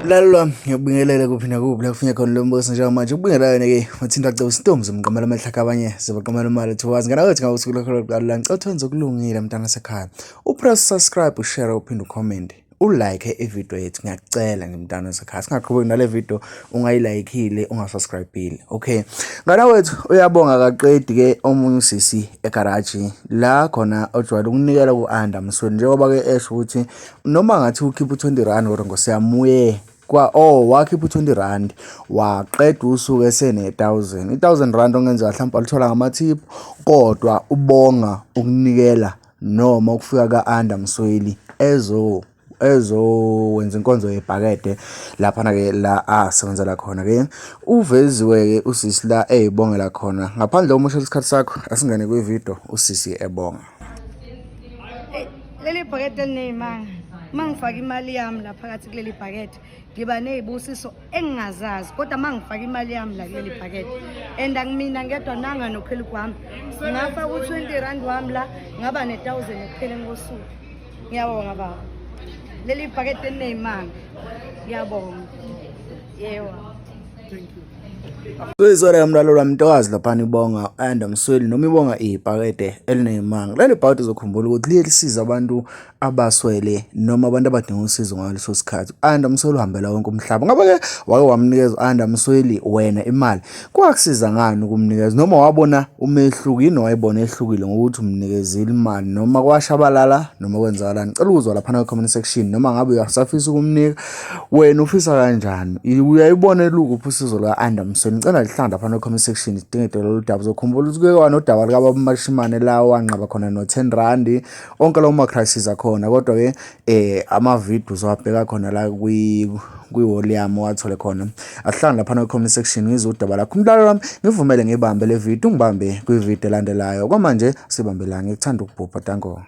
Mlalelwa ngiyakubingelela kuphi nakuphi la kufunye khona lo mbuso njengamanje ukubingelela wena-ke wathinta cebo isintombi zomqamela amahlaka abanye zibaqamela imali thokazi ngana wethu ngabe usuku lwakho lokuqala la ngicela ukuthi wenze okulungile mntana sekhaya upress subscribe ushare uphinde ucomment ulike ivideo yethu ngiyakucela nje mntana wasekhaya singaqhubeki nale video ungayilayikile ungasubscribile okay ngana wethu uyabonga kaqedi ke omunye usisi egaraji la khona ojwayele ukunikela ku-anda msweni njengoba ke esho ukuthi noma ngathi ukhipha u-20 rand kodwa ngosiyamuye kwa oh wakhipha u-20 rand waqeda usuku esene-1000 i-1000 rand ongenzeka mhlawumbe alithola ngamathiphu kodwa ubonga ukunikela noma ukufika ka-Anda Msweli ezo ezowenza inkonzo yebhakede laphana-ke la asebenzela khona-ke uveziwe-ke usisi la eyibongela khona ngaphandle kokumoshela isikhathi sakho asingene kwividiyo usisi ebonga. Leli bhakede elineyimanga uma ngifaka imali yami la phakathi kuleli bhakede ngiba nezibusiso engingazazi kodwa uma ngifaka imali yami la kuleli bhakede and angimina ngedwa nanga nophela kwami ngafaka u-20 rand wami la ngaba ne-1000 ekupheleni kosuku. Ngiyabonga baba, leli bhakede elineyimanga, ngiyabonga. Yebo. Thank you. Kuyizona mlalo lwami ntokazi laphana ibonga Ayanda Msweli noma ibonga ibhakede elineyimanga. Leli bhakede uzokhumbula ukuthi liye lisize abantu abaswele noma abantu abadinga usizo ngaleso sikhathi. Ayanda Msweli uhambela wonke umhlaba. Ngabe ke wake wamnikeza u-Ayanda Msweli wena imali? Kwakusiza ngani ukumnikeza noma wabona umehluko yini wayibona ehlukile ngokuthi umnikezile imali noma kwashabalala noma kwenzakalani? Cela ukuzwa laphana kwi-comment section noma ngabe uyasafisa ukumnika wena ufisa kanjani uyayibona elukuphi usizo lwa-Anda Msweli ngicela lihlanga laphana kwi-comment section sidingide lolu daba uzokhumbula ukuthi kuke kwanodaba likababa uMashimane la wanqaba khona no-10 randi onke lawo ma-crisis akhona kodwa-ke ama-video uzowabheka khona la kwi-wall yami owathole khona asihlangane laphana kwi-comment section ngizwe udaba lakho umdlalo wami ngivumele ngibambe le video ungibambe kwi-video elandelayo kwamanje sibambe la ngikuthanda ukubhubha danko.